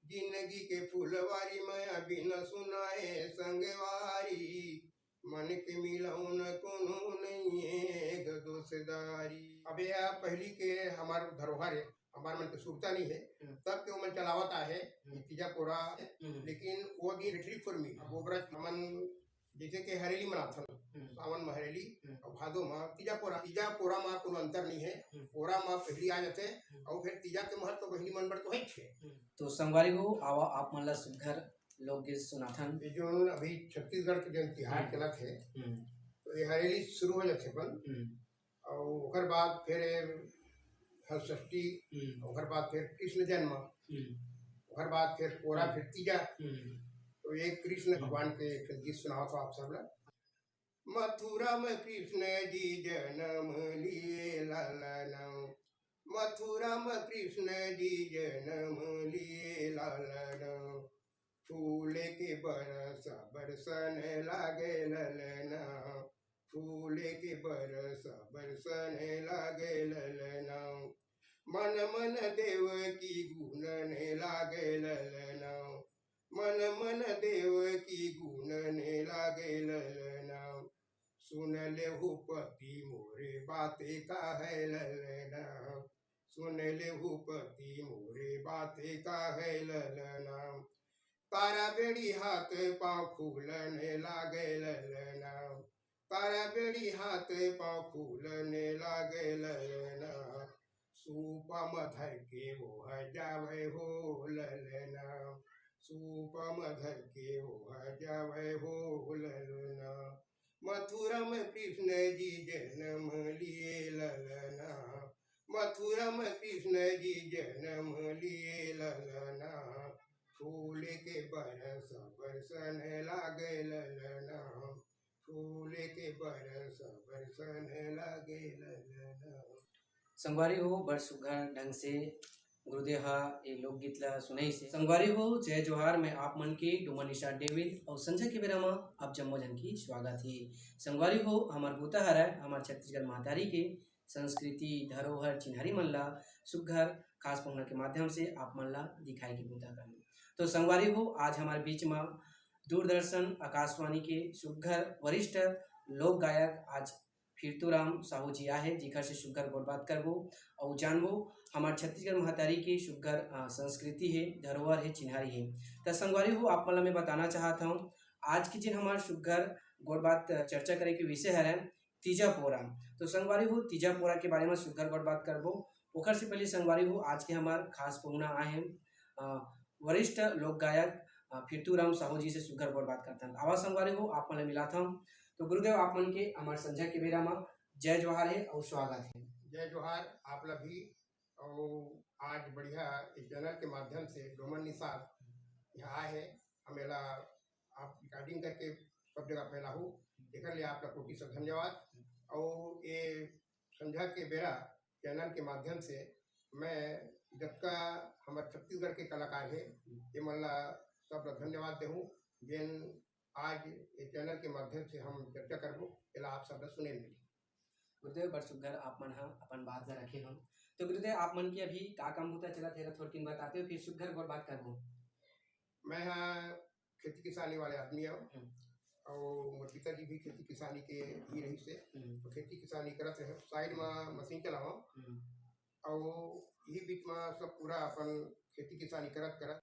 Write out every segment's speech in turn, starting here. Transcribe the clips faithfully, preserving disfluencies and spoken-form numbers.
जिंदगी के फुलवारी में अभी न सुनाए संगवारी, मन के मिलौन कोनो नइये ग दोस्तदारी। अब ये पहली के हमार धरोहर है, हमार मन के सुरता नहीं है, हम्म। तब के ओमन चलावत आहे, हम्म। तीजा पोरा, हम्म। लेकिन वो भी rhetoric form में। अब ओबरा हमन जैसे कि हरेली मनाथन, हम्म। सावन में हरेली, हम्म। और भादो में तीजा पोरा, तीजा पोरा में कोनो अंतर नहीं है, हम्म। पोरा में पहली आ जाते, हम्म। और फिर तीजा के महत्व तो बहिनी मन बर तो है छे। हम्म। तो संगवारी हो, आवा आप मन ला सुग्घर लोकगीत सुनाथन। ये जोन अभी छत्तीसगढ़ के जोन तिहार हम्म। चलत हे, हम्म। तो ये हरेली शुरू हो जाथे अपन, हम्म। और ओकर बाद फिर हंसष्ठी, हम्म। ओकर बाद फिर कृष्ण जन्म, हम्म। ओकर बाद फिर पोरा, हम्म। फिर तीजा। हम्म। तो ये कृष्ण हम्म। भगवान के एक गीत सुनावत हो आप सब ला। मथुरा में कृष्ण जी जन्म लिए लालन, मथुरा में कृष्ण जी जन्म लिए लालन, फूल के बरस बरसन लागे ललना, फूल के बरस बरसन लागे ललना, मन मन देव की गुणन लागे ललना, मन मन देव की गुणन लागे ललना, सुन लेहु पति मोरे बाते का है ललना, सुन लेहु पति मोरे बाते का है ललना, तारा बेड़ी हाथ पाँव फूलन लागे ललना, तारा बेड़ी हाथ पाँव फूलन लागे ललना, सूपा म धर के ओह जावे हो ललना, सूपा म धर के ओह जावे हो ललना, मथुरा में कृष्ण जी जन्म लिए ललना, मथुरा में कृष्ण जी जन्म लिए ललना, फूल के बरस बरसन लागे ललना, फूल के बरस बरसन लागे ललना। संगवारी हो, बड़ सुघर ढंग से गुरुदेव ह ए लोकगीत ला सुनाइस हे। संगवारी हो, जय जोहार, मैं आप मन के डोमन निषाद डेविड अउ संझा के बेरा म आप जम्मो झन के स्वागत हे। संगवारी हो, हमर बूता हरय हमर छत्तीसगढ़ महतारी के संस्कृति, धरोहर, चिन्हारी मन ला सुघर खास पहुना के माध्यम से आप मन ला दिखाए के बूता करन। तो संगवारी हो, आज हमर बीच म दूरदर्शन आकाशवाणी के सुघर वरिष्ठ लोक गायक आज फिरतूराम साहू जी आहे, जिखर से सुघर गोठ बात करबो अउ जानबो हमर छत्तीसगढ़ महतारी के सुघर, अ, संस्कृति हे, धरोहर हे, चिन्हारी हे। त संगवारी हो, आप मन ला मैं बताना चाहत हूँ, आज के जिन हमर सुघर गोठ बात चर्चा करे के विषय हरे तीजा पोरा। तो संगवारी हो, तीजा पोरा के बारे में सुघर गोठ बात करबो। ओखर से पहले संगवारी हो, आज के हमर खास पहुना आहे, अ, वरिष्ठ लोक गायक, अ, फिरतूराम साहू जी से सुघर गोठ बात करथन। आवा संगवारी हो, आप मन ला मिलाथन। तो गुरुदेव, आप मन के हमर संझा के बेरा म जय जोहार हे अउ स्वागत हे। जय जोहार आप ला भी। अउ आज बढ़िया ए चैनल के माध्यम से डोमन निषाद यहाँ आए हे, हम एला आप रिकॉर्डिंग करके सब जगह फैलाहू, एकर लिए आप ला कोटि से धन्यवाद। अउ ए संझा के बेरा चैनल के माध्यम से मैं जतका हमर छत्तीसगढ़ के कलाकार हे, ये मन ला सब ला धन्यवाद देहूँ, जेन आज ये चैनल के माध्यम से हम चर्चा करबो, एला आप सब ला सुने मिली। गुरुदेव, बड़ सुघर आप मन ह अपन बात ला रखे हो। तो गुरुदेव, आप मन के अभी का काम बूता चलत हे, थोड़किन बताते हो, फिर सुघर गोठ बात करबो। मैं ह खेती किसानी वाले आदमी हूँ हम्म। और मोर पिताजी भी खेती किसानी के ही रहिस हे। हम्म। तो खेती किसानी करत रहे, साइड में मशीन चलाओ हम्म। और यही बीच में सब पूरा अपन खेती किसानी करत करत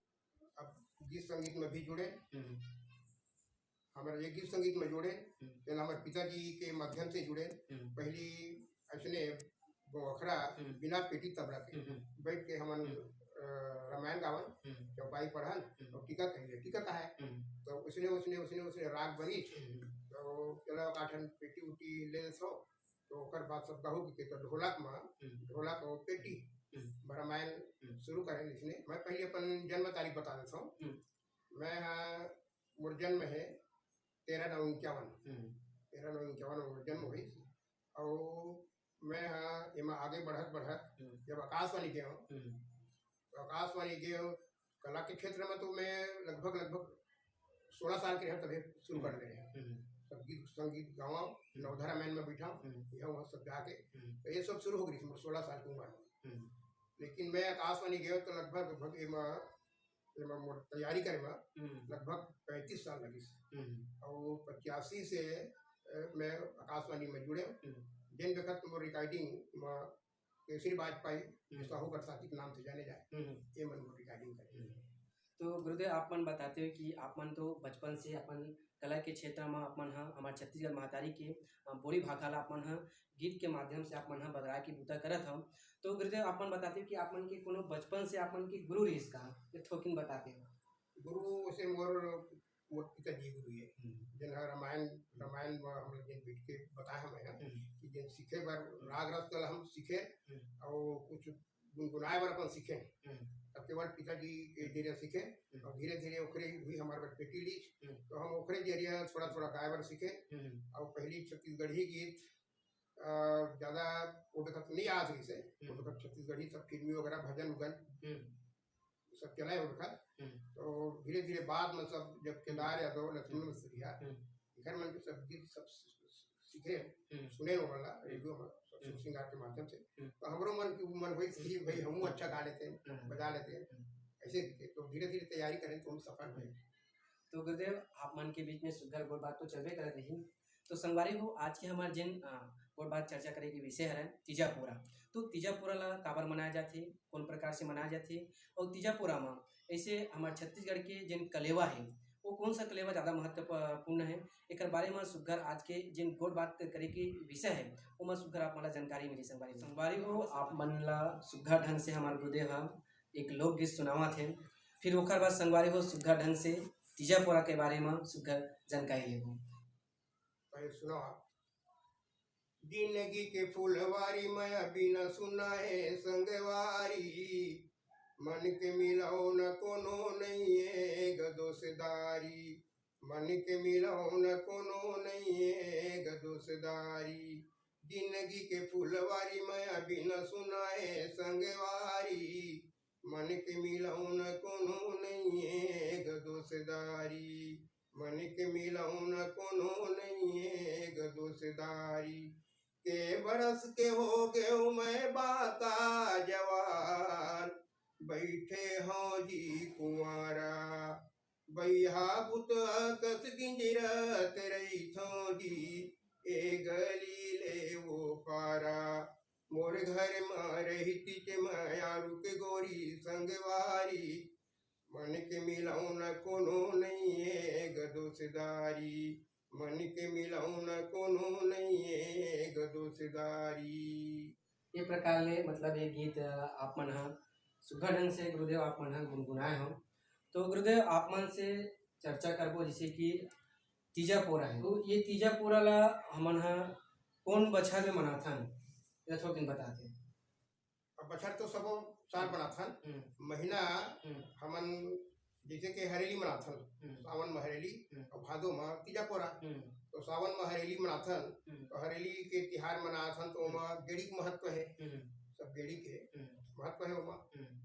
अब गीत संगीत में भी जुड़े। हम्म। हमारे ये गीत संगीत में जुड़े, हम्म। तेला हमारे पिताजी के माध्यम से जुड़े। हम्म। पहली ऐसने बोखरा हम्म। बिना पेटी तबला के हम्म। बैठ के हमन, हम्म। अ, रामायण गावन, हम्म। चौपाई पढ़न हम्म। और टीका कहिए, टीका का है? हम्म। तो उसने, उसने, उसने, उसने राग बनी, हम्म। तो चलो आठन पेटी उटी ले सो, तो ओकर बाद सब कहू कि तो ढोलक में, हम्म। ढोलक और पेटी हम्म। में रामायण हम्म। शुरू करें इसने। मैं पहले अपन जन्म तारीख बता देता हूँ। हम्म। मैं, हाँ, मोर जन्म है तेरह नौ इक्यावन। हम्म। तेरह नौ इक्यावन में मोर जन्म हुई। और मैं, हाँ, एमा आगे बढ़त बढ़त हम्म। जब आकाशवाणी गए हूँ, हम्म। तो आकाशवाणी गए हूँ, कला के क्षेत्र में तो मैं लगभग, लगभग सोलह साल के रहे तभी शुरू कर दे रहे हैं। हम्म। सब गीत संगीत गावा, हम्म। नवधा रामायण में बैठा, हम्म। यहाँ वहाँ सब जाके, हम्म। तो ये सब शुरू हो गई थी सोलह साल की उम्र में। हम्म। लेकिन मैं आकाशवाणी गए तो लगभग, लगभग एमा जेमा मोर तैयारी करे म हम्म, लगभग पैंतीस साल लगिस। हम्म, अउ पचासी से, अ, मैं आकाशवाणी में जुड़े। हम्म। जेन बखत मोर रिकॉर्डिंग म केसरी बाजपेयी, हम्म। साहू बरसाती के नाम से जाने जाए, हम्म। ये मन मोर रिकॉर्डिंग करे। हम्म। तो गुरुदेव, आप मन बताते हो कि आप मन तो बचपन से अपन कला के क्षेत्र में आप मन ह हमारे छत्तीसगढ़ महतारी के, अ, बोली भाखा ला आप मन ह गीत के माध्यम से आप मन ह बगरा के बूता करत हव। तो गुरुदेव, आप मन बताते हो कि आप मन के कोनो बचपन से आप मन के गुरु रहिस का, ये थोकिन बताते हो। गुरु से मोर, मोर पिताजी गुरु हे, हम्म। जेन ह रामायण, रामायण में हम लोग जेन बैठ के बताए हमें ह, हम्म। कि जेन सीखे बर राग रस कला हम सीखे, हम्म। अउ कुछ गुनगुनाए बर अपन सीखे। हम्म। तब केवल पिताजी के जरिए सीखे, हम्म। अउ धीरे-धीरे ओकरे ही हमारे बर पेटी लीस, हम्म। तो हम ओकरे जरिए थोड़ा-थोड़ा गाए बर सीखे। हम्म। अउ पहली छत्तीसगढ़ी गीत, अ, ज्यादा वो बखत नहीं याद रहिस हे, वो हम्म। बखत छत्तीसगढ़ी सब फिल्मी वगैरह भजन उगन हम्म। सब चलाए वो बखत। हम्म। तो धीरे-धीरे बाद में सब जब केदार यादव, लक्ष्मण हम्म। मस्तुरिया, हम्म। इखर मन के सब गीत सब स-, स-, सीखे, हम्म। सुने वो वाला रेडियो में सब सुर हम्म। श्रृंगार के माध्यम से। हम्म। तो हमरो मन के मन होइस कि भाई हमहू अच्छा गा लेते हैं, हम्म। बजा लेते हैं। हम्म। ऐसे करके तो धीरे-धीरे तैयारी करें तो हम सफल हुए। तो गुरुदेव, आप मन के बीच में सुग्घर गोठ बात तो चलबे करत रही। तो संगवारी हो, आज के हमार जेन, अ, गोठ बात चर्चा करे के विषय हरे तीजा पोरा। तो तीजा पोरा ला काबर मनाया जाथे, कौन प्रकार से मनाया जाथे, और तीजा पोरा मा ऐसे हमार छत्तीसगढ़ के जेन कलेवा हे, वो कौन सा कलेवा ज्यादा महत्वपूर्ण हे, एकर बारे मा सुग्घर आज के जेन गोठ बात करे के विषय हे, ओमा सुग्घर आप मन ला जानकारी मिली संगवारी हो। संगवारी हो, आप मन ला सुग्घर ढंग से हमार गुरुदेव ह एक लोकगीत सुनावत हे, फिर ओकर बाद संगवारी हो सुग्घर ढंग से तीजा पोरा के बारे मा सुग्घर जानकारी लेबो। भाई सुनाओ आप। जिंदगी के फुलवारी मया बिना सुना हे संगवारी, मन के मिलाओ न कोनो नहीं हे ग दोषदारी, मन के मिलाओ न कोनो नहीं हे ग दोषदारी। जिंदगी के फुलवारी मया बिना सुना हे संगवारी, मन के मिलाओ न कोनो नहीं हे ग दोषदारी, मन के मिलाओ न कोनो नहीं हे ग दोषदारी। के बरस के हो गयो मैं बाका जवान, बैठे हो जी कुंवारा, बइहा बुता कस गिंजरत रहिथो जी, ए गली ले वो पारा। मोर घर म रहितिच मयारू के गोरी संगवारी, मन के मिलाओ न कोनो नहीं हे ग दोषदारी, मन के मिलाओ न कोनो नहीं हे ग दोषदारी। ये प्रकार ले मतलब ये गीत, अ, आप मन ह सुघर ढंग से गुरुदेव आप मन ह गुनगुनाए हो। तो गुरुदेव आप मन से चर्चा करबो जैसे कि तीजा पोरा है, तो ये तीजा पोरा ला हमन ह कौन बछर में मनाथन, ये थोकिन बताते। अब बछर तो सबो साल मनाथन, हम्म। महीना हम्म। हमन जैसे कि हरेली मनाथन, हम्म। सावन में हरेली हम्म। और भादो में तीजा पोरा। हम्म। तो सावन में हरेली मनाथन, हम्म। तो हरेली के तिहार मनाथन, तो ओमा गेड़ी के महत्व है, हम्म। सब गेड़ी के हम्म। महत्व है ओमा। हम्म।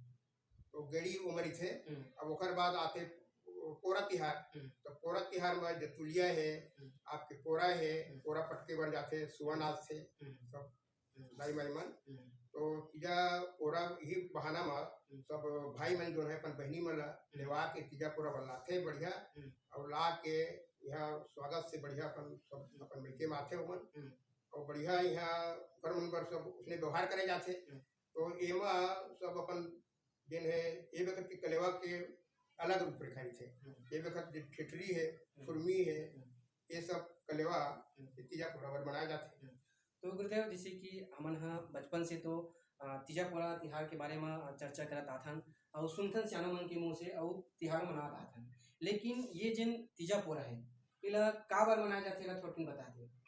तो गेड़ी ओमा रहिथे। हम्म। अब ओकर बाद आथे पोरा तिहार। हम्म। तो पोरा तिहार में जतुलिया है, हम्म। आपके पोरा है, हम्म। पोरा पटके बर जाथे, सुआ नाचथे, हम्म। सब हम्म। दाई माई मन। हम्म। तो तीजा पोरा ही बहाना में हम्म। सब भाई मन जो है अपन बहनी मन ला हम्म। लेवा के तीजा पोरा बर लाथे बढ़िया, हम्म। और ला के यहाँ स्वागत से बढ़िया अपन सब हम्म। अपन मिलके में आथे ओमन। हम्म। और बढ़िया यहाँ ओकर मन बर सब उसने व्यवहार करे जाथे। हम्म। तो एमा सब अपन जेन है, ए बखत के कलेवा के अलग रूप रेखा रहिथे। हम्म। ए बखत जे ठेठरी है, हम्म। खुरमी है, हम्म। ये सब कलेवा हम्म। ये तीजा पोरा बर मनाए जाथे। हम्म। तो गुरुदेव, जैसे कि हमन ह बचपन से तो, अ, तीजा पोरा तिहार के बारे म चर्चा करत आथन, अउ सुनथन सियाना मन के मुंह से, अउ तिहार मनात आथन, लेकिन ये जेन तीजा पोरा है, एला काबर मनाए जाथे, एला थोड़किन बता दे।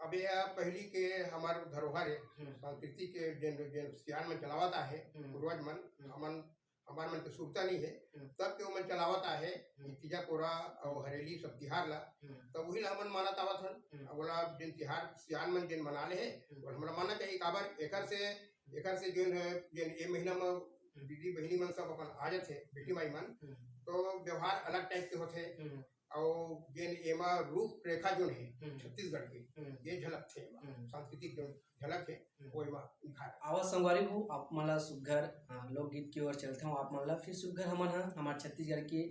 अब ये पहली के हमार धरोहर है, हम्म। संस्कृति के जेन, जेन सियान मन चलावत आहे, हम्म। पूर्वज मन, हम्म। हमन, हमार मन के सुरता नहीं है, हम्म। तब के ओमन चलावत आहे, हम्म। ये तीजा पोरा और हरेली सब तिहार ला, हम्म। तब वही ला हमन मानत आवत हन। हम्म। अब ओला जेन तिहार सियान मन जेन मना ले है, हम्म। ओला हमला मानना चाहिए, काबर एकर से, एकर से जेन है, जेन ए महीना में हम्म। दीदी बहिनी मन सब अपन आ जाथे, बेटी माई मन, हम्म। तो व्यवहार अलग type के होथे। हम्म। अउ जेन एमा रूप रेखा जोन हे हम्म। छत्तीसगढ़ के, हम्म। ये झलकथे एमा, हम्म। सांस्कृतिक जोन झलक हे, हम्म। वो एमा निखार हे। आवा संगवारी हो, आप मन ला सुग्घर, अ, लोकगीत की ओर चलथंव। आप मन ला फिर सुग्घर हमन ह, हमार छत्तीसगढ़ के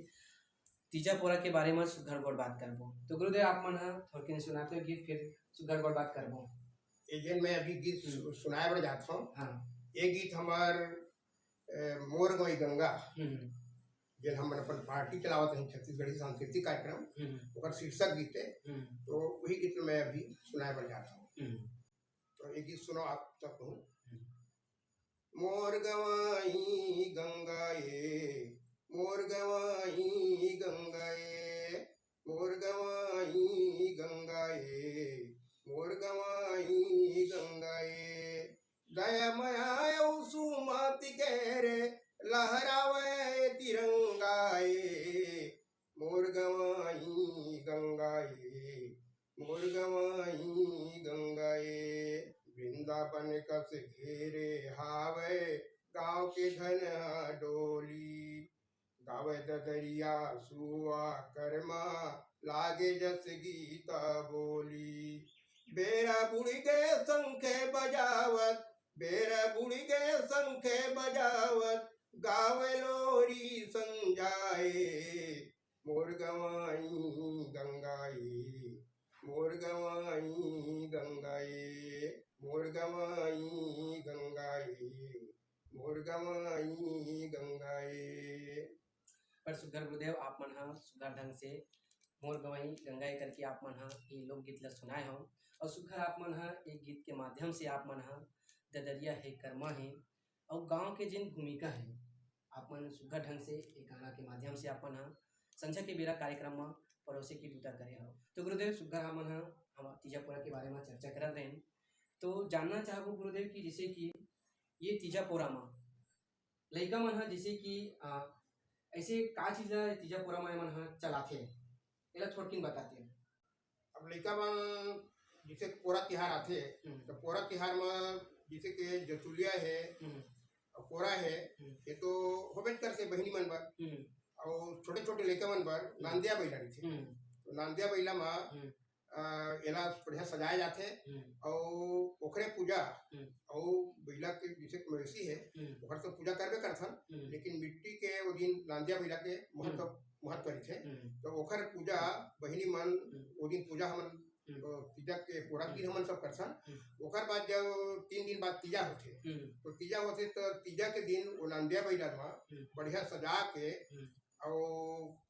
तीजा पोरा के बारे म सुग्घर गोठ बात करबो। तो गुरुदेव, आप मन ह थोरकिन सुनाते हो गीत, फिर सुग्घर गोठ बात करबो। ये जेन मैं अभी गीत हम्म। सु-, सुनाए बर जात हंव, हाँ। ये गीत हमार, अ, मोर गंवई गंगा, हम्म। जेन हमन अपन पार्टी चलावत हन छत्तीसगढ़ी सांस्कृतिक कार्यक्रम, हम्म। ओकर शीर्षक गीत हे। हम्म। तो वही गीत मैं अभी सुनाए बर जात हंव। हम्म। तो ये गीत सुनो आप सब कहूँ। हम्म। मोर गंवई गंगा ए, मोर गंवई गंगा ए, मोर गंवई गंगा ए, मोर गंवई गंगा ए। दया मया अउ सुमति के रे, लहरावे तिरंगा ए। मोर गंवई गंगा ए, मोर गंवई गंगा ए। वृंदावन कस घेरे हावय, गांव के धन ह डोली। गावय ददरिया सुआ करमा, लागे जस गीता बोली। बेरा बुड़ गे शंखे बजावत, बेरा बुड़ गे शंखे बजावत, गावय लोरी संझा ए। मोर गंवई गंगा ए, मोर गंवई गंगा ए, मोर गंवई गंगा ए, मोर गंवई गंगा ए। बड़ सुग्घर गुरुदेव, आप मन ह सुग्घर ढंग से मोर गंवई गंगा ए करके आप मन ह ये लोकगीत ल सुनाए हव, अउ सुग्घर आप मन ह ये गीत के माध्यम से आप मन ह ददरिया हे, करमा हे, अउ गांव के जेन भूमिका हे, आप मन सुग्घर ढंग से एक गाना के माध्यम से आप मन ह संझा के बेरा कार्यक्रम म परोसे के बूता करे हव। तो गुरुदेव, सुग्घर हमन ह, हम तीजा पोरा के बारे म चर्चा करत रहेन, तो जानना चाहबो गुरुदेव कि जैसे कि ये तीजा पोरा म लइका मन ह जैसे कि, अ, ऐसे का चीज ल तीजा पोरा म एमन ह चलाथे, एला थोड़किन बताते। अब लइका मन जैसे पोरा तिहार आथे, हम्म। तो पोरा तिहार म जैसे कि जसुलिया हे, हम्म। अउ पोरा हे, हम्म। ये तो होबेच करथे बहिनी मन बर। हम्म। अउ छोटे-छोटे लइका मन बर हम्म। नांदिया बइला रहिथे। हम्म। तो नांदिया बइला म, हम्म। अ, एला बढ़िया सजाए जाथे। हम्म। अउ ओखरे पूजा, हम्म। अउ बइला के जैसे मवेशी हे, हम्म। ओखर तो पूजा करबे करथन, हम्म। लेकिन मिट्टी के वो दिन नांदिया बइला के महत्व, हम्म। महत्व रहिथे। हम्म। तो ओखर पूजा बहिनी मन, हम्म। वो दिन पूजा हमन हम्म। अ, तीजा के पोरा के दिन हम्म। हमन सब करथन। हम्म। ओकर बाद जब तीन दिन बाद तीजा होथे, हम्म। तो तीजा होथे तो तीजा के दिन वो नांदिया बइला म हम्म। बढ़िया सजा के हम्म। अउ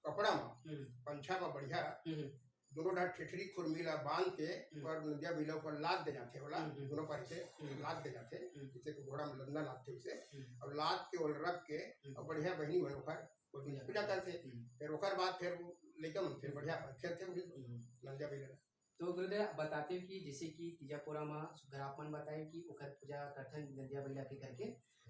कपड़ा म, हम्म। पंछा म बढ़िया हम्म। दोनों डहर ठेठरी खुरमी ला बांध के हम्म। ओकर नांदिया बइला ऊपर लाद दे जाथे ओला, हम्म, हम्म। दोनों पारी से हम्म। लाद दे जाथे, हम्म। जैसे कि घोड़ा म लदना लादथे वैसे, हम्म। अउ लाद के ओला रख के हम्म। अउ बढ़िया बहिनी मन ओकर वो दिन पूजा पूजा करथे। हम्म। फिर ओकर बाद फिर वो लइका मन फिर बढ़िया खेलथे वो दिन हम्म। नांदिया बइला। तो गुरुदेव, बताते हो कि जैसे कि तीजा पोरा म सुग्घर आप मन बताए कि ओखर पूजा करथन नंदिया बइला के करके,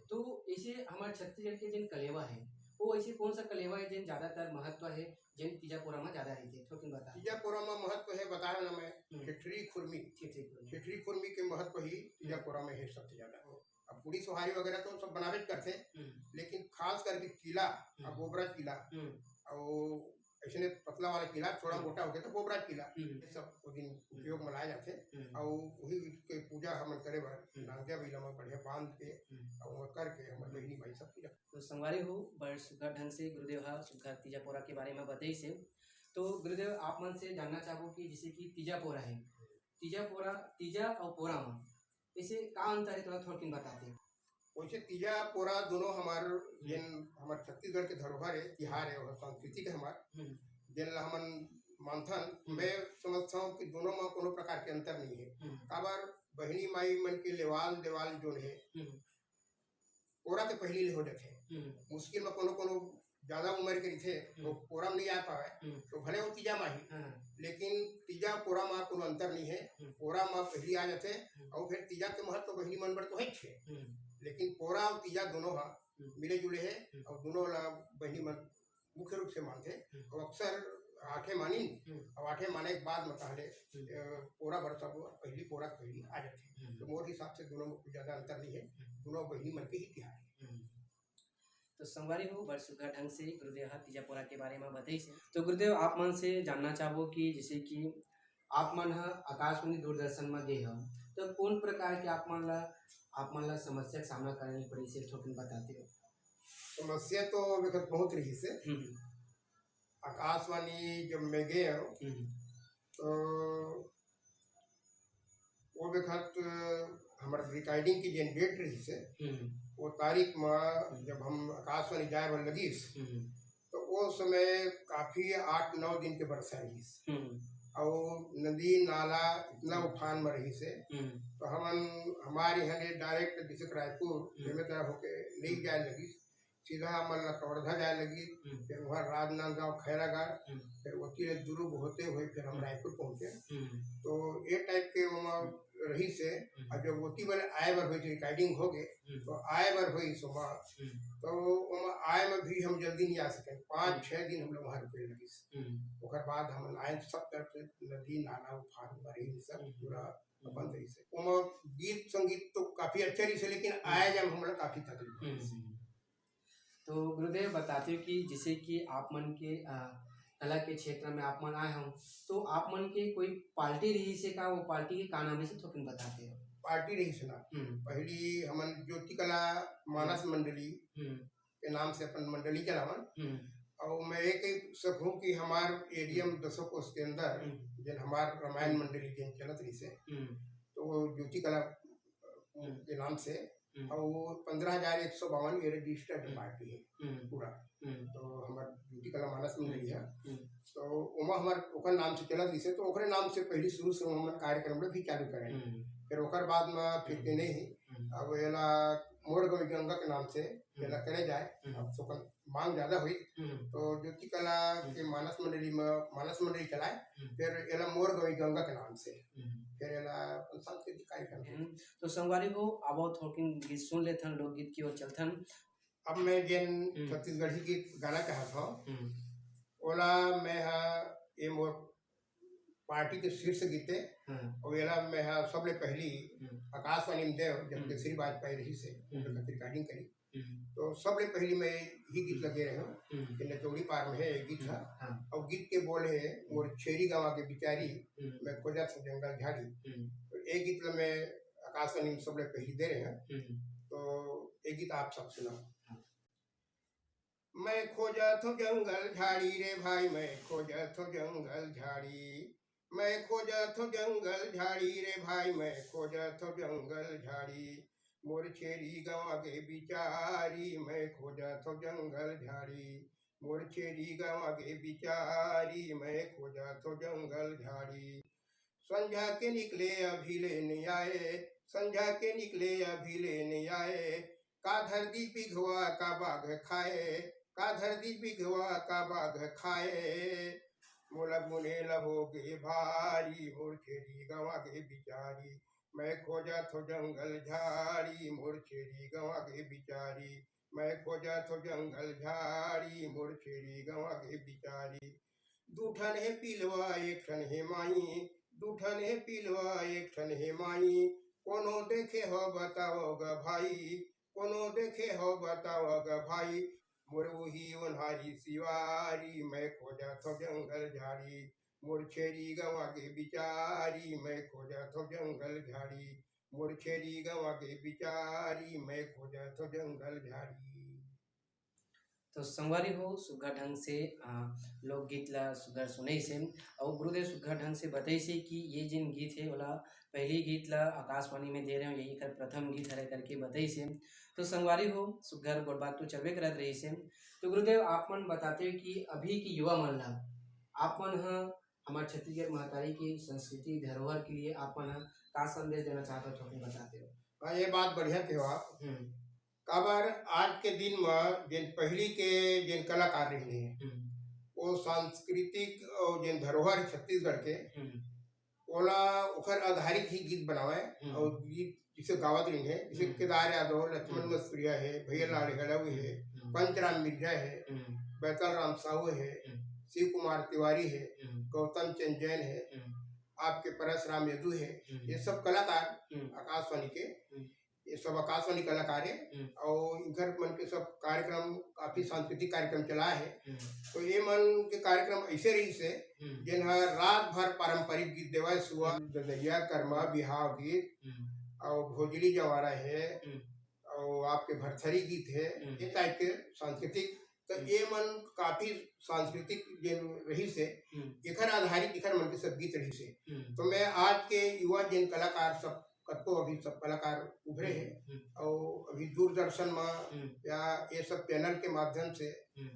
तो ऐसे हमर छत्तीसगढ़ के जेन कलेवा हे, वो ऐसे कौन सा कलेवा हे जेन ज्यादातर महत्व हे, जेन तीजा पोरा म ज्यादा रहिथे, थोकिन बता। तीजा पोरा म महत्व हे, बताए ना मैं, हम्म। ठेठरी खुरमी। ठेठरी खुरमी। ठेठरी खुरमी के महत्व ही तीजा हम्म। पोरा म हे सबसे ज्यादा। अब पूड़ी सोहारी वगैरह तो सब बनाबेच करथे, हम्म। लेकिन खास करके चीला, हम्म। अब गोबरा चीला, हम्म। अउ अइसने पतला वाला चीला, थोड़ा हम्म। मोटा होगे तो गोबरा चीला, हम्म। ये सब वो दिन हम्म। उपयोग म लाए जाथे। हम्म। अउ वही के पूजा हमन करे बर हम्म। नांदिया बइला म बढ़िया बांध के हम्म। अउ ओमा करके हमर हम्म। बहिनी भाई सब पूजा। तो संगवारी हो, बड़ सुग्घर ढंग से गुरुदेव ह सुग्घर तीजा पोरा के बारे म बतइस हे। तो गुरुदेव, आप मन से जानना चाहबो कि जैसे कि तीजा पोरा हे, तीजा पोरा, तीजा अउ पोरा म ऐसे का अंतर हे, थोड़ा थोड़किन बताते। वैसे तीजा पोरा दोनों हमार हम्म। जेन हमार छत्तीसगढ़ के धरोहर हे, तिहार हे, और संस्कृति के हमार, हम्म। जेन ला हमन मानथन, हम्म। मैं समझथंव कि दोनों म कोनो प्रकार के अंतर नहीं हे। हम्म। काबर बहिनी माई मन के लेवाल देवाल जोन हे, हम्म। पोरा के पहिली ले हो जाथे। हम्म। मुश्किल म कोनो कोनो ज्यादा उम्र के रहिथे, तो हम्म। पोरा म नहीं आ पावे, हम्म। तो भले वो तीजा म ही, हाँ। लेकिन तीजा पोरा म कोनो अंतर नहीं हे। हम्म। पोरा म पहिली आ जाथे, हम्म। अउ फिर तीजा के महत्व बहिनी मन बर तो हेच हे, हम्म। लेकिन पोरा अउ तीजा दोनों ह हम्म। मिले जुले हे, हम्म। अउ दोनों ला बहिनी मन मुख्य रूप से मानथे। हम्म। अउ अक्सर आठे मानिन, हम्म। अउ आठे माने के बाद म ताहले, हम्म। अ, पोरा बर सब पहिली, पोरा के पहिली आ जाथे। हम्म। तो मोर हिसाब से दोनों म कुछ ज्यादा अंतर नहीं हे, हम्म। दोनों बहिनी मन के ही तिहार हे। हम्म। तो संगवारी हो, बड़ सुग्घर ढंग से गुरुदेव ह तीजा पोरा के बारे म बताइस हे। तो गुरुदेव, आप मन से जानना चाहबो कि जैसे कि आप मन ह आकाशवाणी दूरदर्शन म गे हव, त कोन प्रकार के आप मन ला, आप मन ला समस्या के सामना करना पड़िस, थोकिन बताते हो? समस्या तो बेखत बहुत रहिस हे। हम्म। आकाशवाणी जब मैं गे हव, हम्म। तो वो बेखत हमर recording के जेन date रहिस हे, हम्म। वो तारीख म हम्म। जब हम आकाशवाणी जाए बर लगिस, हम्म। तो वो समय काफी आठ नौ दिन के बरसा रहिस। हम्म। और नदी नाला इतना हम्म। उफान में रहिस हे, हम्म। तो हमन, हमारे यहाँ ले direct जैसे कि रायपुर, हम्म। बेमेतरा होके नहीं हम्म। जाए लगिस, सीधा हमन ला कवर्धा जाए लगिस, हम्म। फिर वहाँ राजनांदगांव, खैरागढ़, हम्म। फिर ओती ले दुरूग होते हुए फिर हम हम्म। रायपुर पहुँचे। हम्म। तो ये type के ओमा रहिस हे। हम्म। और जब ओती वाले आए बर होइस, recording हो गए, हम्म। तो आए बर होइस ओमा, हम्म। तो ओमा आए में भी हम जल्दी नहीं आ सके, पाँच हम्म। छः दिन हम लोग वहाँ रुके लगिस। हम्म। ओकर बाद हम आए, सब तरफ से नदी नाला उफान भरे, सब हम्म। पूरा हम्म। बंद रहिस हे। ओमा गीत संगीत तो काफी अच्छा रहिस हे, लेकिन हम्म। आए जाए में हमला काफी तकलीफ हम्म। होइस हे। हम्म। तो गुरुदेव, बताते हो कि जैसे कि आप मन के, अ, कला के क्षेत्र में आप मन आए हो, तो आप मन के कोई party रहिस हे का? वो party के का नाम हे, से थोकिन बताते हो? Party रहिस हे ना। हम्म। पहली हमन ज्योति कला मानस हम्म। मंडली हम्म। के नाम से अपन मंडली चलावन। हम्म। और मैं ये कह सकूँ कि हमार area में हम्म। दसों कोस के अंदर हम्म। जेन हमार रामायण हम्म। मंडली जेन चलत रहिस हे, हम्म। तो वो ज्योति कला हम्म। के नाम से, हम्म। और वो पन्द्रह हजार एक सौ बावन ये registered हम्म। party हे हम्म। पूरा। हम्म। तो हमार ज्योति कला मानस मंडली हे। हम्म। तो ओमा हमार ओकर नाम से चलत रहिस हे, तो ओकरे नाम से पहली शुरू से हमर कार्यक्रम भी चालू करे। हम्म। फिर ओकर बाद में फिर हम्म। के नहीं, हम्म। अब एला मोर गंवई गंगा के नाम से हम्म। एला करे जाए। हम्म। अब सोकन मांग ज्यादा होई, हम्म। तो ज्योति कला हम्म। के मानस मंडली में, मानस मंडली चलाए, हम्म। फिर एला मोर गंवई गंगा के नाम से, हम्म। फिर एला अपन सांस्कृतिक कार्यक्रम के। हम्म। तो संगवारी हो, अब थोकिन गीत सुन लेथन, लोकगीत की ओर चलथन। अब मैं जेन हम्म। छत्तीसगढ़ी गीत गाना चाहत हव, हम्म। ओला मैं हा, ये मोर party के शीर्ष गीत हे, हम्म। और एला मैं हा सबले पहली हम्म। आकाशवाणी में देव, जब हम्म। केसरी बाजपेयी रहिस हे, हम्म। ओकर recording करी। हम्म। तो सबले पहली मैं ही गीत हम्म। लगे रहे हूँ हम्म। कि नचौड़ी पार में हे ये गीत हम्म। हा। हाँ। और गीत के बोल हे, मोर छेरी गंवा गे बिचारी, हम्म। मैं खोजत हँव जंगल झाड़ी। हम्म। तो ये गीत ला मैं आकाशवाणी में सबले पहली दे रहे हूँ। हम्म। तो ये गीत आप सब सुनाओ। हाँ। मैं खोजत हँव जंगल झाड़ी रे भाई, मैं खोजत हँव जंगल झाड़ी। मैं खोजत हँव जंगल झाड़ी रे भाई, मैं खोजत हँव जंगल झाड़ी। मोर छेरी गंवा गे बिचारी, मैं खोजत हँव जंगल झाड़ी। मोर छेरी गंवा गे बिचारी, मैं खोजत हँव जंगल झाड़ी। संझा के निकले अभी ले नइ आए, संझा के निकले अभी ले नइ आए। का धर दिस बिघवा का बाघ खाए, का धर दिस बिघवा का बाघ खाए। मोला गुने ल हो गे भारी, मोर छेरी गंवा गे बिचारी। मैं खोजत हँव जंगल झाड़ी, मोर छेरी गंवा गे बिचारी। मैं खोजत हँव जंगल झाड़ी, मोर छेरी गंवा गे बिचारी। दू ठन हे पिलवा, एक ठन हे माई, दू ठन हे पिलवा, एक ठन हे माई। कोनो देखे हव बतावव ग भाई, कोनो देखे हव बतावव ग भाई। मोर उही ओन्हारी सिवारी, मैं खोजत हँव जंगल झाड़ी। मोर छेरी गंवा गे बिचारी, मैं खोजत हँव जंगल झाड़ी। मोर छेरी गंवा गे बिचारी, मैं खोजत हँव जंगल झाड़ी। तो संगवारी हो, सुग्घर ढंग से, अ, लोकगीत ला सुग्घर सुनइस हे, अउ गुरुदेव सुग्घर ढंग से बतइस हे कि ये जेन गीत हे, ओला पहली गीत ला आकाशवाणी में दे रहे हँव, यही कर प्रथम गीत हरे करके बतइस हे। तो संगवारी हो, सुग्घर गोठ बात तो चलबे करत रहिस हे। तो गुरुदेव, आप मन बताते हो कि अभी की युवा मन ला, आप मन ह हमर छत्तीसगढ़ महतारी की संस्कृति धरोहर के लिए आप मन ह का संदेश देना चाहत हो, थोकिन बताते हो? हाँ, ये बात बढ़िया कहे हो आप। हम्म। काबर आज के दिन म जेन पहली के जेन कलाकार रहिन हे, हम्म। वो सांस्कृतिक और जेन धरोहर हे छत्तीसगढ़ के, हम्म। ओला ओकर आधारित ही गीत बनावे हम्म। और गीत जिसे गावत रहिन हे, जैसे हम्म। केदार यादव, लक्ष्मण हम्म। मस्तुरिया हे, भैया हम्म। लाल यादव हे, हम्म। पंचराम मिर्जा हे, हम्म। बैतल राम साहू हे, हम्म। शिव कुमार तिवारी हे, हम्म। गौतम चंद जैन हे, हम्म। आपके परसराम यदु हे, हम्म। ये सब कलाकार हम्म। आकाशवाणी के हम्म। ये सब आकाशवाणी कलाकार हे। हम्म। और इधर मन के सब कार्यक्रम, काफी सांस्कृतिक कार्यक्रम चला हे। हम्म, तो ये मन के कार्यक्रम ऐसे रहिस हे, हम्म, जेन ह रात भर पारंपरिक गीत देवय, सुआ, ददरिया, करमा, बिहाव गीत, हम्म, और भोजली जवारा हे, हम्म, और आपके भरथरी गीत हे, हम्म। ये टाइप के सांस्कृतिक। तो हम्म। ये मन काफी सांस्कृतिक जेन रहिस हे, हम्म, एकर आधारित एकर मन के सब गीत रहिस हे। हम्म, तो मैं आज के युवा जेन कलाकार सब, कतको अभी सब कलाकार उभरे हे, हम्म, और अभी दूरदर्शन में हम्म, या ये सब चैनल के माध्यम से हम्म,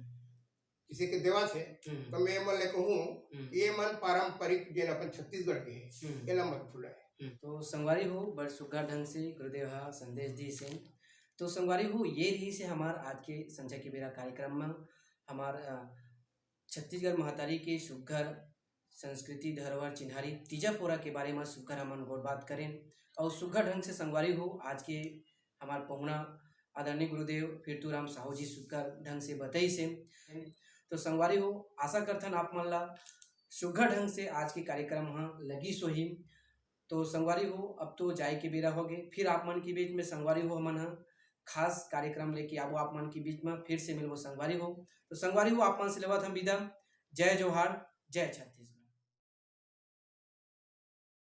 किसी के देवत हे, हम्म, तो मैं मन ले कहूँ, हम्म। ये मन पारंपरिक जेन अपन छत्तीसगढ़ के हे, हम्म। एला मत भूलय। हम्म, तो संगवारी हो, बड़ सुग्घर ढंग से गुरुदेव हा संदेश दिस हे। तो संगवारी हो, ये रहिस हे हमार आज के संझा के बेरा कार्यक्रम में हमार, अ, छत्तीसगढ़ महतारी के सुग्घर संस्कृति, धरोहर, चिन्हारी, तीजा पोरा के बारे में सुग्घर हमन गोठ बात करेन। और सुग्घर ढंग से संगवारी हो, आज के हमार पहुना आदरणीय गुरुदेव पृथ्वीराम साहू जी सुग्घर ढंग से बतइस हे। तो संगवारी हो, आशा करथन आप मन ला सुग्घर ढंग से आज के कार्यक्रम ह लगिस होही। तो संगवारी हो, अब तो जाए के बेरा होगे, फिर आप मन के बीच में संगवारी हो, हमन ह खास कार्यक्रम लेके आबो आप मन के बीच में, फिर से मिलबो संगवारी हो। तो संगवारी हो, आप मन से लेवत हम विदा। जय जोहार, जय छत्तीसगढ़।